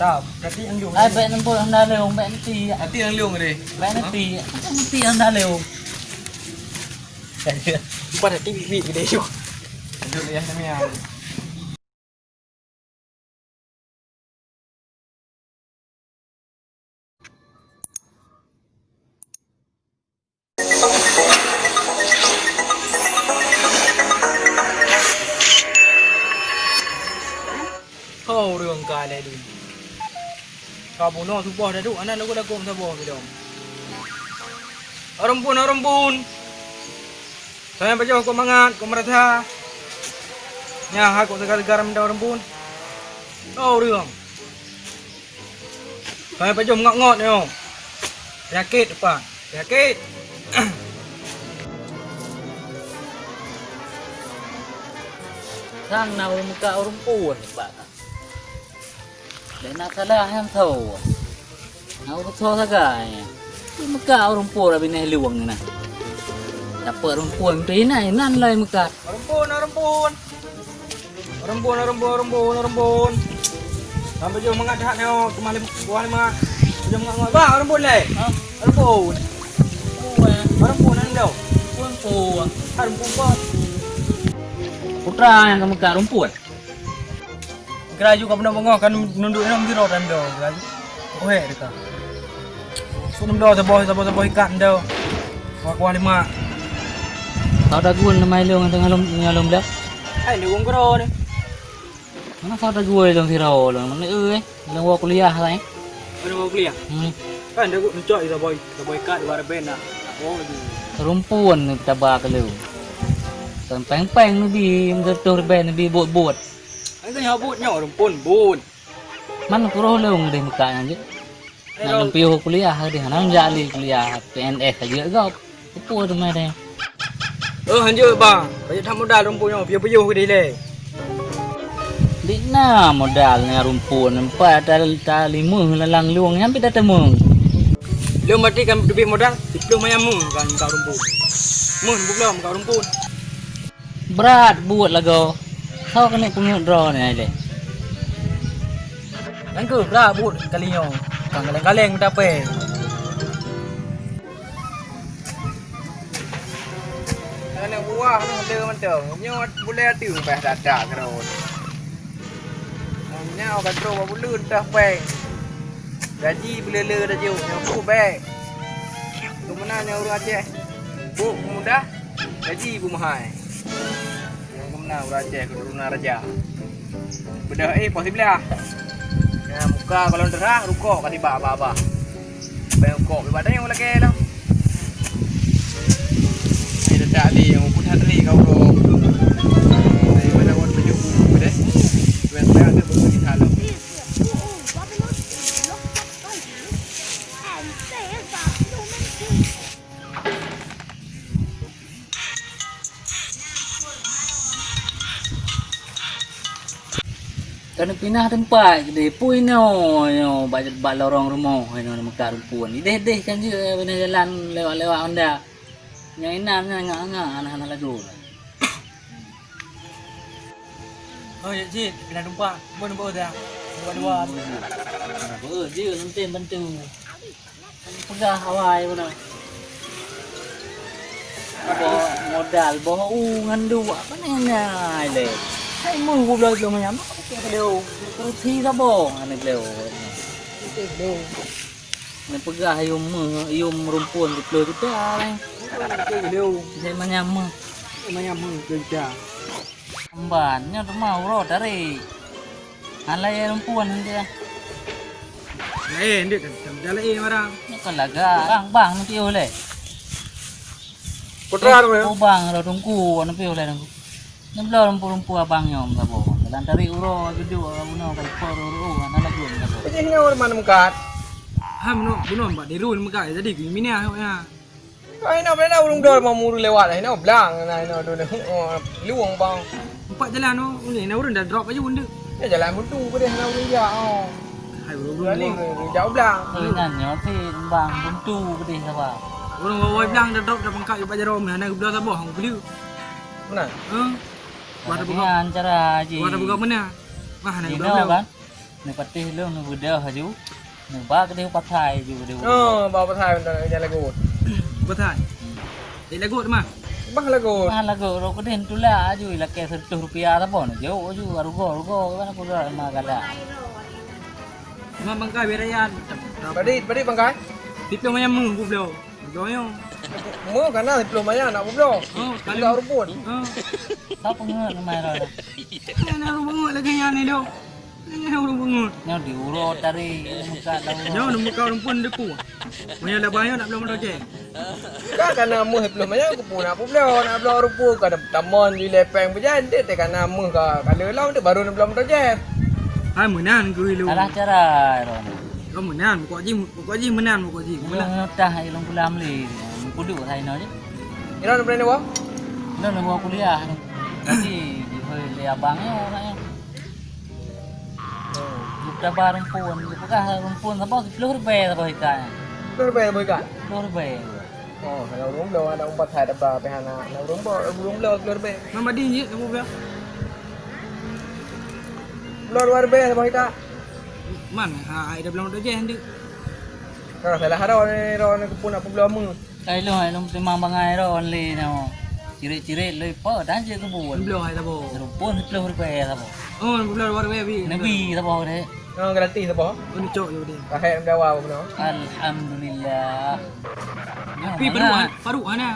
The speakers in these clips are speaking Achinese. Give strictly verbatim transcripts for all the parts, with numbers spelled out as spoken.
Tam, kaki yang liung. Ai, bèk nembok hana liung, bèk nanti. Kaki yang liung deh. Bèk nanti. Nanti hana liung. Bukan hati bibit gede juga. Tunjuk ya, sini ya. Ho, ureueng ka lé lôn. Ka bunoe suboh daduek, aneuk lagu-lagu saboh bidong. Ureueng phôn, ureueng phôn. Sampai pajoh kok mangat, kok meurasa. Nyan hai kok segar-segar mantong ureueng phôn. Ho, ureueng. Sampai pajoh ngot-ngot nyoe. Penyakit apa? Penyakit. Sang na ureueng meukat ureueng phôn bak. Lé na salah nyang tho. Na ureueng tho sagai. Di meukat ureueng phôn abineh luwang na. Dapet ureueng phôn pih na inan loi meukat. Ureueng phôn, ureueng phôn. Ureueng phôn, ureueng phôn, ureueng phôn, ureueng phôn. Sampai jeuh mangat that nyoe, keumah lim-, buah lima. Jeuh mangat-ngat. Bah, ureueng phôn lé. Ha? Ureueng phôn. Phôn. Ureueng phôn, ureueng phôn. Phôn, phôn. Ureueng phôn, phôn. Putra nyang ka meukat ureueng phôn. Geuraju ka bunoe beungoh ka nunduk inong sidroe dan do geuraju. Kok hék teuka. Su nem do saboh, saboh, saboh ikat ndo. Wak kuah lima. Kau dagun nama ilong atau ngalom, ngalom dah? Hai, ilong gero ni. Mana kau dagun ilong sidroe ilong? Mana eh? Ilong wak kuliah lah eh. Ilong wak kuliah? Hmm. Kan dagun nucok saboh, saboh ikat dua reben nak. Oh, tu. Rumpun ni taba kelu. Kan peng-peng ni bi, meututoh reben ni bi buet-buet. Ai nyoe buet nyoe rumpun buet. Man kuroh lôn deh meukat nyan jeuet. Nak lôn piôh kuliah deh, hana jak lé kuliah P N S ka jeuet gob. Peue teuma deh. Oh, hanjeuet ba. Ka jeuet that modal rumpun nyoe, piôh-piôh deh lé. Dik na modal nyan rumpun, empat ta-, ta limeuh lalang lueng nyan pih tateumong. Lôn berarti kan teubiet modal siplôh manyam meuh kan meukat rumpun. Meuh bubloe meukat rumpun. Brat buet lagoe. Soe keuneuk peungeut droe nyan ilèe? Nyan keuh brat buet kali nyoe. Ka kaleng-kaleng meuta pèng. Aneuk buah nyoe le mantong. Nyoe bulèe ateueh bah that-that keudroe. Nyoe ka trok bak buleuen teuh pèng. Gaji beuleu-leu tajok, nyoe peue bèk. Keu meunan nyoe ureueng Aceh. Buet mudah, gaji beumeuhai. Nyang keumeuna ureueng Aceh keuturonan raja. Beudôh eh poh siblaih. Nyang muka golom teurah, rukok ka tibak babah. Bèk rukok bak tanyoe lakèe lom. Ai, teutap lé nyang peunan lé ka uroe. Dari mana wan baju buku deh. Cuman saya ada buku di dalam. Ka neupinah teumpat keudeh, peue inoe nyoe bak, bak lorong rumoh inoe meukat rumpun. Ideh-deh kan jeuet, pinah jalan lewat-lewat honda. Nyang inan nyan ngak-ngak hana-hana lagoe. Oh, ya cit, pinah teumpat. Bun beuh dah. Dua-dua. Beuh, jeuet leunteng bantu. Peugah awai beuna. Boh modal, boh u ngon duek, apa nyan nyai lé? Hai meuh bubloe lom nyan, mak keu leu, kurusi saboh aneuk leu. Leu. Neupeugah yum meuh, yum rumpun siplôh juta lé. Leu. Saya manyam meuh. Manyam meuh siplôh juta. Emban, nyoe teuma uroe tarék. Hana laén rumpun hanjeuet. Laén, dek, kan, kan laén barang. Nyoe kan lagak, bang, bang, neupiôh lé. Putra tu, ya? Oh, bang, dah tungku, neupiôh lé, tungku. Nyoe bloe rumpun-rumpun abang nyoe, saboh. Dalam tarék uroe, juduk, bunoe, ka ipor, uroe, hana lagu, saboh. Pajih nyoe, mana meukat? Ha, bunoe, bunoe, bak Dirun meukat, jadi, gini, ya. Ai na bela ureueng dua mau muru lewat ai na blang na na dua na luong bang. Empat jalan oh, ni na ureueng dah drop aju unduk. Ya jalan buntu pedeh na ureueng ja oh. Hai ureueng Ni ureueng. Ureueng ja blang. Ni nan nyoe si bang buntu pedeh apa? Ureueng wawai blang dah drop dah pangkat yu pajarom na na geubloe saboh hang geupeuleu. Mana? Heh. Wah dah buka. Cara ji. Wah dah buka mana? Wah na geubloe. Kan? Neupatéh lôn, neubeudôh aju. Neuba keudéh u pasai aju keudéh. Oh, ba pasai mantong nyang lagot. Pasai. Di lagot mah. Bah lagot. Bah lagot, rot keudéh tulak aju, ilakée seureutôh rupiah saboh, neujok aju, arugo-rugo, kan aku dah lama galak. Cuma bangkai berayan. Padit, padit bangkai? Tipe mayang meuh, bublo. Bublo nyo. Meuh kana tipe mayang nak bublo. Oh, kalau rumpun. Oh. Siapa ngeut nama era? Kan ureuëng beungeut lagée nyan ni doh. Nyan ureuëng beungeut. Nyoe diuroe tadi, muka dah uroe. Nyoe muka ureuëng pun deku. Meunyoe dah banyak nak bloe motor cek. Ka kana meuh ploh manyang keupeue nak peubloe, nak bloe rupa ka tamon di lepeng beujan dek teh kana meuh ka kala lom tu baru nak bloe motor cek. Hai meunan keu ilong. Salah cara ron. Kau meunan, pokok jih, pokok jih meunan, pokok jih. Meunan. Meunan tah ilong pulang beli. Kudu hai no je. Ira nak berani wah? Ira nak wah kuliah. Tapi dihoi le abang nyo orang nyo. Buta ba rumpun, peugah rumpun saboh sepuluh ribèe saboh ikat. Sepuluh ribèe saboh ikat? Sepuluh ribèe. Oh, kalau ureuëng bloe ada empat hai daba pih hana. Kalau ureuëng bloe, ureuëng bloe sepuluh ribèe. Mama di je kamu bloe. Bloe dua ribèe saboh ikat. Man, ha, ai dah bloe tu je nanti. Kalau salah ada orang ni, orang ni kepun nak bloe mu. Kai lôn, hai lôn teurimong bangai ron lé nyoe. Cirét-cirét lôn ipo dan jeuet keu buet. Bloe hai saboh. Rumpun sepuluh ribèe saboh. Oh, bloe dua ribèe bi. Nabi saboh deh. Oh, gratis saboh. Oh, ni cok je deh. Kahek dawa bunoe. Alhamdulillah. Tapi baru han, baru hana.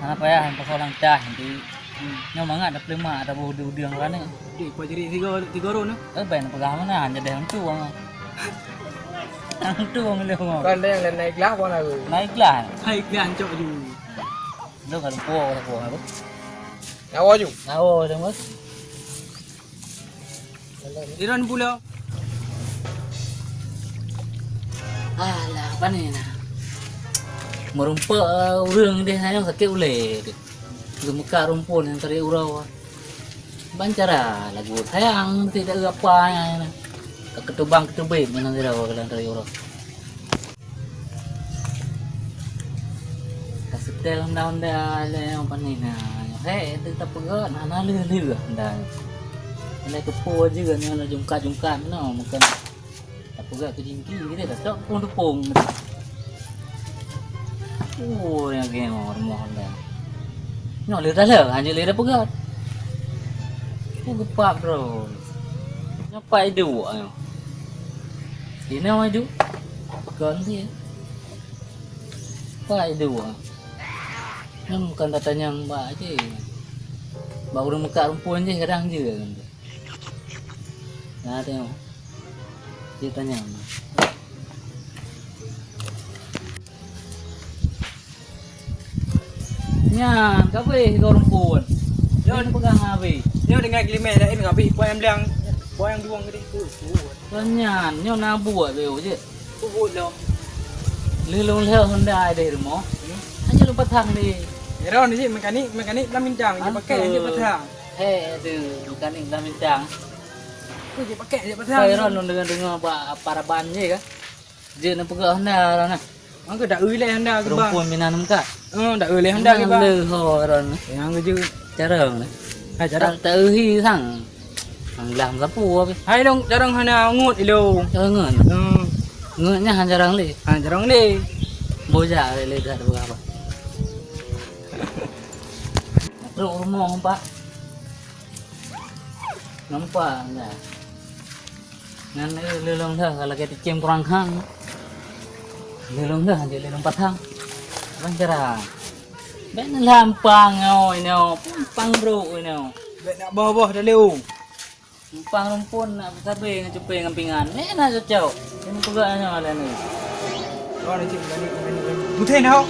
Hana payah pasal langkah nanti. Hmm. Nyoe mangat dah peulemak dah beuh udeueng-udeueng raneuk. Dek, pajeri tiga, tiga ron, eh? Eh, ben peugah mana, han jadeh untung. Untung lé mo. Kan ada yang naik gelah pun aku. Naik gelah. Naik gelah, cok ju. Lu kalau po, kalau po aku. Nyawa ju. Nyawa dah, Bos. Iran pula. Alah, apa ni nah? Meureumpok, eh, ureueng deh, sayang sakét ulèe deh. Geumeukat rumpun nyang tari uroe. Ban cara lagu sayang, meusti taeu apa nyan. Ka keutubang keuteubiet meunan sidroe ka lôn tari uroe. Ka seutèl honda-honda lé nyang pané na. Hék, teuh tapeugah na, na lheueh-lheueh honda. Lé keupeue jeuet nyoe na jungkat-jungkat meunoe mungken. Tapeugah keu jingki, kita dah tok tepung-tepung. Oh, yang geng rumoh dah. Nyoe lé dah lé, hanya lé dah peugah. Ku gepak, bro. Nyoe pai duek nyoe. Di nyoe maju. Kon sih. Pai duek. Nyoe bukan tatanyong bak je. Bak ureueng meukat rumpun je kadang je. Nah, tengok. Dia tanya. Nyan, ka abéh sigoe rumpun. Nyoe peugah ngon abéh. Nyoe deungon geulimeh laén ngon abéh, poh nyang blang, poh nyang dueng geude tu. Kon nyan, nyoe na buet beu jeuet. Buet lom. Lheueh lôn lheueh honda deh rumoh. Hmm. Hanya lôn pasang deh. Ron ni mekanik, mekanik lam bintang, dia pakai dia pasang. Hei, tu mekanik lam bintang. Kau je pakai je pasang. Kau Ron lôn dengar-dengar bak paraban je kan. Je nak peugah honda Ron nah. Angka dak uleh honda ke bang. Rumpun minan muka. Oh, dak uleh honda ke bang. Le ho Ron. Yang kerja. Cara mana? Hai cara. Tak tak uhi sang. Ang lam sapu apa? Hai dong, jarang hana ngut ilo. Jarang ngut. Hmm. Ngutnya han jarang le. Ha, jarang le. Boja le dah berapa? Trok rumoh, Pak. Nampak dah. Nyan, eh, lelong dah, kalau kita cem kurang hang. Lelong dah, jadi lelong patang. Abang cerah. Bèk na lampang nyoe inoe, pampang brok inoe. Bèk nak boh-boh dah leu. Pampang rumpun nak beusabé ngon cupé ngon pingan. Nyan na cocok. Ini peugah nyoe laén ni. Oh, ni cik, ni, ni, ni. Mungkin tau.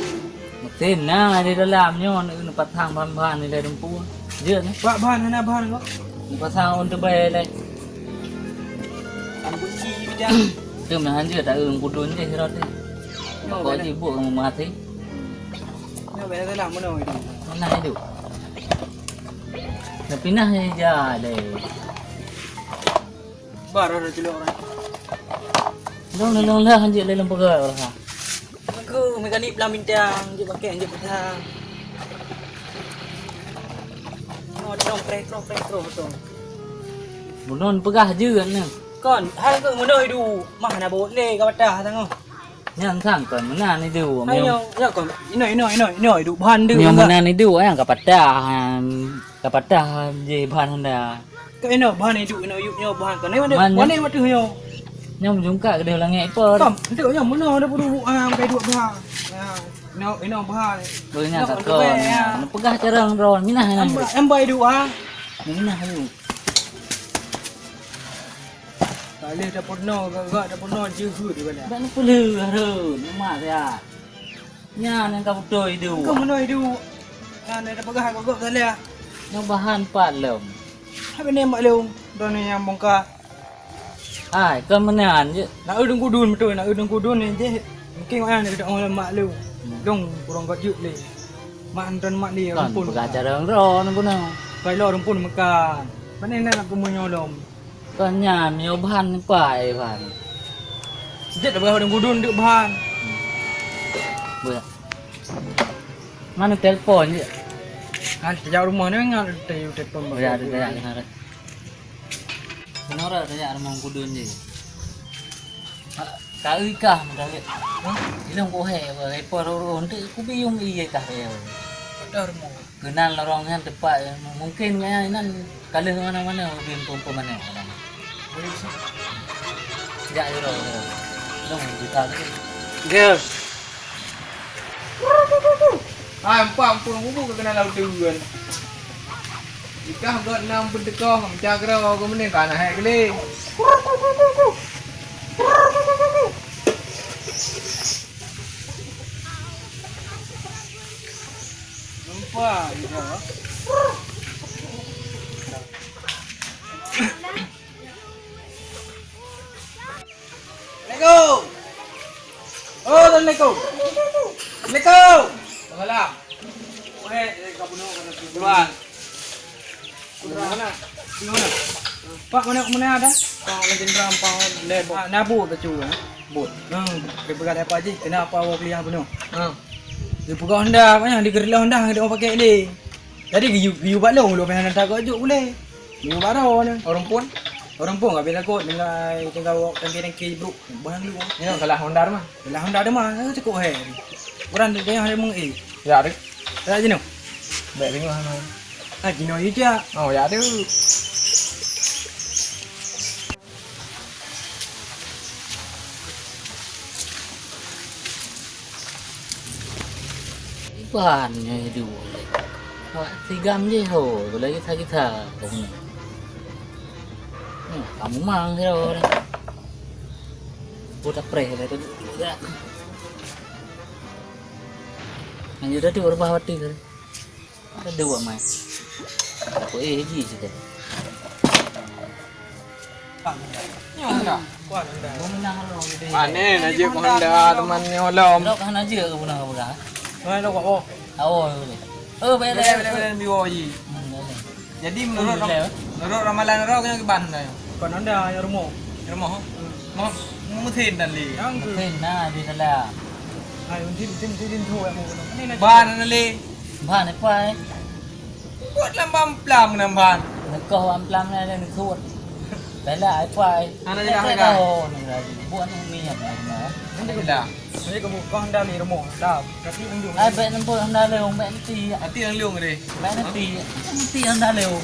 Meusén na di dalam nyoe, neuk, neuk pasang bahan-bahan ilèe rumpun. Jeuet, eh? Bak bahan, hana bahan kok. Neuk pasang ôn teubai ilèe. Kunci bidang. Tu meuhan jeuet, tak eu kudun je sirot ni. Oh, kok boleh. Sibuk kamu mati. Nyoe bèk salah meunoe itu. Mana itu? Tapi nah je ja deh. Baru ada celok orang. Dong, dong, dong lah, hanjeuet lé lôn peugah lah. Aku mekanik blang bintang, hanjeuet pakai, hanjeuet pasang. Oh, dong, krek, krok, krek, krok, dong. Bunon peugah jeuet ni. Kon, hai keuh meunoe iduek, mah na bot lé ka patah tangoh. Nyan sang kon meunan iduek. Hai nyoe, nyoe kon, inoe, inoe, inoe, inoe iduek bahan deuk. Nyoe meunan iduek nyang ka patah, em, ka patah jih bahan honda. Keu inoe bahan iduek, inoe yub nyoe bahan kon. Man nyoe. Wan wateuh nyoe. Nyoe meujungkat keudeh langét po. Kom, enteuk nyoe meunoe ada peuduek, ah, kai duek bahan. Ah, inoe, inoe bahan. Beunyan kon, sakon. Neupeugah carông droe, minah nyan. Em, em bai duek, ah. Minah yub. Tak leh tapeurunoe, gak-gak tapeurunoe jeuhet ibadah. Dak neupeulheueh hareuem, mak saya. Nyan nyang ka beutôi iduek. Keu meunoe iduek. Nyan dah peugah gok-gok salah. Nyoe bahan pat lom. Hai bini mak lôn, droeneuh nyang bongkar. Hai, kon meunan jeuet. Na eu deungkudun beutôi, na eu deungkudun ni jih. Mungkin awak nyan deungon mak lôn. Dong kurang gok jeuet lé. Mak anton mak lé. Kon rumpun peugah cara droe guna. Kai lo rumpun meukah. Pane na nak keumeunyolom. Kon nyan, meunyoe bahan pai, bahan. Jeuet beuh deungkudun deuk bahan. Beuh. Mana telepon je? Han, tajak rumoh ni, ngat te-, telepon. Ya, ada, ada, ada. Kenapa tajak rumoh kudun je? Ka eu kah meudarit? Hah? Ilong kohe, repot roro, untuk kubiyung iye kah ya. Ada rumoh. Keunan lorong nyan teumpat, mungkin nyan inan ka lheueh mana-mana ubin peumpeumanö. Jak jero, jero. Dong juta tu. Dia. Ah, empat puluh ribu ke kena lalu duluan. Jika gak enam puluh tekong, mencak kero, aku mending tanah hai keli. Nampak, gitu. Assalamualaikum. Oh, assalamualaikum. Assalamualaikum. Salam. Wahai, eh, kau bunuh, kau bunuh. Tuan. Mana? Mana? Pak, mana, mana ada? Pak, lagi dalam, Pak. Leh, Pak. Ah, nabu tak cuba, eh? Bot. Hmm, dia pegang apa je? Kenapa awak kuliah bunuh? Ha. Dia pegang Honda, apa yang digerlah Honda, dia orang pakai ni. Jadi, geuyue, geuyue bak lôn, lôn payah hantar keu jok ulèe. Geuyue bak droe nyan. Ureueng phôn? Ureueng phôn ka bela kot, tinggai, tinggai wak tangke-tangke brok. Bah lôn. Nyoe salah Honda mah. Salah Honda mah, eh, cukôp hai. Ureueng tu jangan ada meng-, eh. Ya, Rik. Ya, jinoe. Baik, tengok sana. Ah, jinoe je, Cak. Oh, ya, tu. Iban nyoe duek. Awak sigam jih ho, lagèe gisa-gisa. Hmm, kamu mang sira. Buat apreh lah tu. Lanjut dah tu, reubah waktu. Ada dua mai. Aku eh ji situ. Nyoe Honda. Mana na jeuet Honda teman nyoe lom. Lok hana jeuet ke punah ke pegang? Mana lok kok? Oh, boleh. Oh, boleh. Boleh, boleh, boleh, boleh. Hmm, boleh. Jadi menurut, boleh, ram-, menurut ramalan orang kena kiban Honda nyoe. Kon Honda, ya rumoh. Ya rumoh. Hmm. Mau, mau mesin dan li. Mesin na di dalam. Hai, mesin, mesin, mesin tu yang mau kena. Ban na li. Ban apa eh? Buat lam bam plam nambah. Nekoh bam plam na ada nekut. Bela ai pai. Ana je dah. Tahu ni lagi. Buat ni minyak. Alhamdulillah. Jadi kamu kau dah ni rumah. Dah. Tapi unjuk. Ai baik nampak dah lewat baik nanti. Nanti yang liung deh. Baik nanti. Nanti yang dah lewat.